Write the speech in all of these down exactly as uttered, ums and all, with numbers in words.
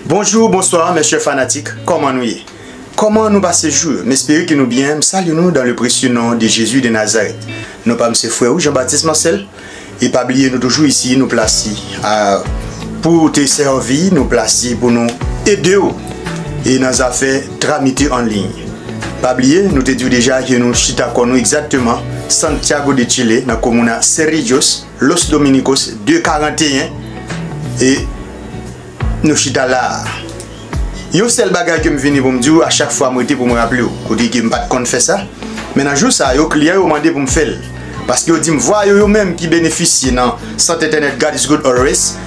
Bonjou, bonswa, mes chers fanatiques, kòman nou ye? Kòman nou pase jou yo? M espere ke nou byen. M salye nou dans le précieux nom de Jésus de Nazareth. Non pa m se frè ou, Jean-Baptiste Marcel. E pa bliye, nou toujou isi, nou plase a, pou te sèvi, nou plase pou nou ede w e nan zafè tramite an liy. Pa bliye, nou te di w deja ke nou chita kò nou egzakteman Santiago de Chile, nan komuna Cerrillos, Los Dominicos, de karanteyen, e nou chita la a. Yon sèl bagay ke m vini pou m di w, a chak fwa m rete pou m raple w, kote ke m pa t konn fè sa. Men nan jou sa yo, kliyan yo mande pou m fè l. Paske yo di m vwa yo, yo menm ki benefisye nan sant entènèt God is Good Always,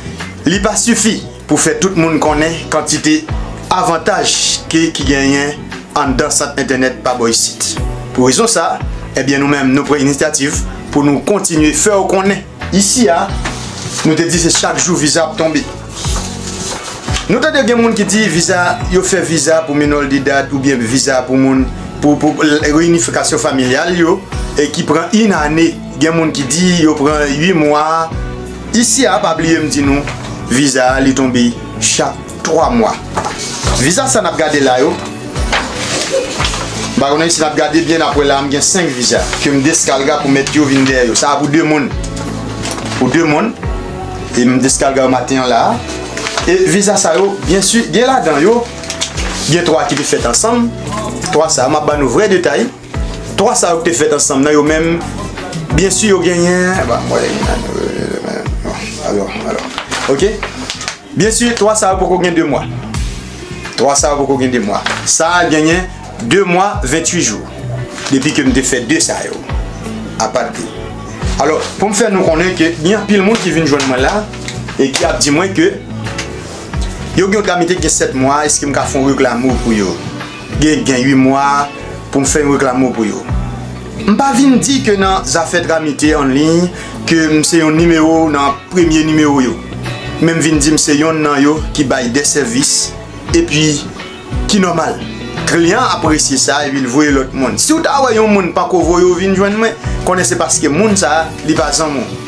li pa sifi pou fè tout moun konnen kantite avantaj ke ki genyen anndan sant entènèt pa bò isit. Pou rezon sa, ebyen nou menm nou pran inisyativ pou nou kontinye fè w konnen. Isi a, nou te di se chak jou viza ap tonbe. Nou tande gen moun ki di viza, yo fè viza pou minò de dad oubyen viza pou moun, pou, pou reyinifikasyon familyal yo, e ki pran in ane. Gen moun ki di yo pran uit mwa. Isi a, pa bliye m di nou, viza a li tonbe chak twa mwa. Viza sa n ap gade la yo, m pa konnen si n ap gade byen, apre la, m gen senk viza ke m deskalga pou mèt yo vin dèyè yo. Sa a pou de moun. Pou de moun. E m deskalga yo maten an la a. E viza sa yo, byen si, gen ladan yo, gen twa ki te fèt ansanm. Twa sa a, m ap ban nou vrè detay. Twa sa yo ki te fèt ansanm nan, yo menm, byen si yo genyen, ba, mwen, alò, alò, ok? Byen si, twa sa yo poko gen de mwa. Twa sa yo poko gen de mwa. Sa a genyen de mwa, venntuit jou. Depi ke m te fè de sa yo. Apa de. Alò, pou m fè nou konnen ke gen anpil moun ki vin jwenn mwen la e ki ap di mwen ke yo gen yon tramite ki gen sèt mwa, èske m ka fè yon reklamo pou yo? Gen, gen uit mwa pou m fè yon reklamo pou yo. M pa vin di ke nan zafè tramite an liy ke m se yon nimewo nan premye nimewo yo. Men m vin di m se yonn nan yo ki bay de sèvis epi ki nòmal. Kliyan apresye sa epi l voye lòt moun. Si w ta wè yon moun panko voye w vin jwenn mwen, konnen se paske moun sa a, li pa zanmi w.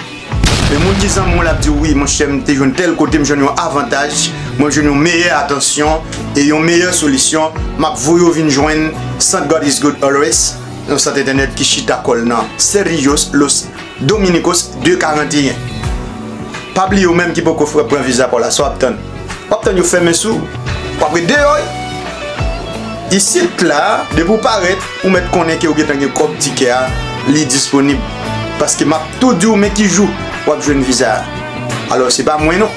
Men moun ki zanmi w, l ap di w, wi, monchè, m te jwenn tèl kote, m jwenn yon avantaj, mwen jwenn yon meyè atansyon e yon meyè solisyon, m ap voye w vin jwenn sant God is Good Always, yon sant entènèt ki chita kò l nan Cerrillos, Los Dominicos, de karanteyen. Pa bliye, ou menm ki poko fè pran viza pa w la, sa w ap tann? W ap tann yo fèmen sou ou. W ap ret deyò wi. Isit la, depi w parèt, ou mèt konnen ke w gentan gen kòb tikè a, li disponib. Paske m ap tou di w men ki jou w ap jwenn viza a. Alò, se pa mwen non,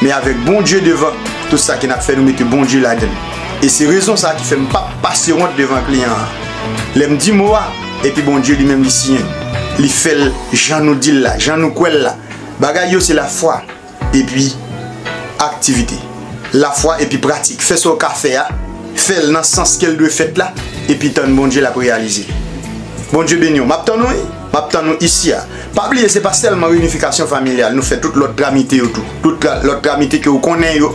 men avèk Bondye devan, tout sa ke n ap fè, nou mete Bondye ladan l. E se rezon sa ki fè m p ap pase wont devan kliyan an. Lè m di mo a, epi Bondye li menm li siyen l. Li fè l jan nou di l la, jan nou kwè l la. Bagay yo se lafwa epi aktivite. Lafwa epi pratik. Fè sa w ka fè a, fè l nan sans ke l dwe fèt la, epi tann Bondye l ap reyalize. Bondye beni w. M ap tann ou wi. M ap tann ou isi a. Pa bliye, se pa sèlman reyinifikasyon familyal, nou fè tout lòt tramite yo tou. Tout tra-, lòt tramite ke w konnen yo.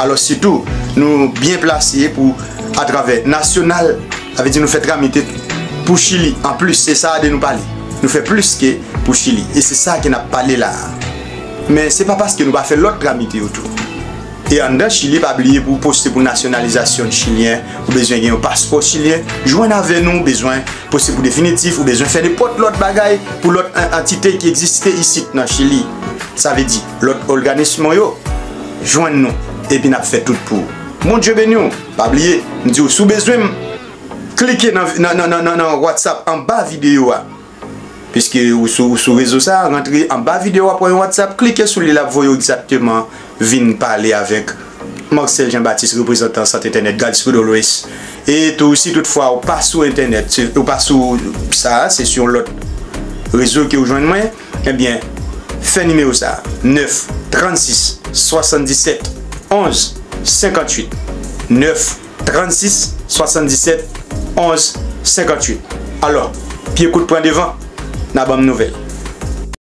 Alò, sitou, nou byen plase pou, atravè nasyonal, sa vle di nou fè tramite pou Chili. Anplis, se sa de nou pale. Nou fè plis ke pou Chili. E se sa ke n ap pale la a. Men se pa paske nou pa fè lòt tramite yo tou. E anndan Chili, pa bliye pou w poste pou nasyonalizasyon chilyen, ou bezwen gen yon paspò chilyen, jwenn avè nou, ou bezwen poste pou definitif, ou bezwen fè nenpòt lòt bagay pou lòt an-, antite ki egziste isit nan Chili. Sa vle di, lòt òganism yo, jwenn nou, epi n ap fè tout pou ou. Bondye beni w. Pa bliye, m di w, si w bezwen m, klike nan, nan, nan, nan, nan, nan WhatsApp anba videyo a. Piske ou sou, ou sou rezo sa, rantre anba videyo a, pran yon WhatsApp, klike sou li, l ap voye w egzakteman vin pale avèk Marcel Jean Baptiste, reprezantan sant entènèt God is Good Always. E tou, si toutfwa ou pa sou entènèt, se, ou pa sou sa, se sou yon lòt rezo ke ou jwenn mwen, ebyen, fè nimewo sa, nèf trannsis swasanndisèt onz senkantuit. Nèf trannsis swasanndisèt onz senkantuit. Alò, pye kout pran devan, n a ban m nouvèl.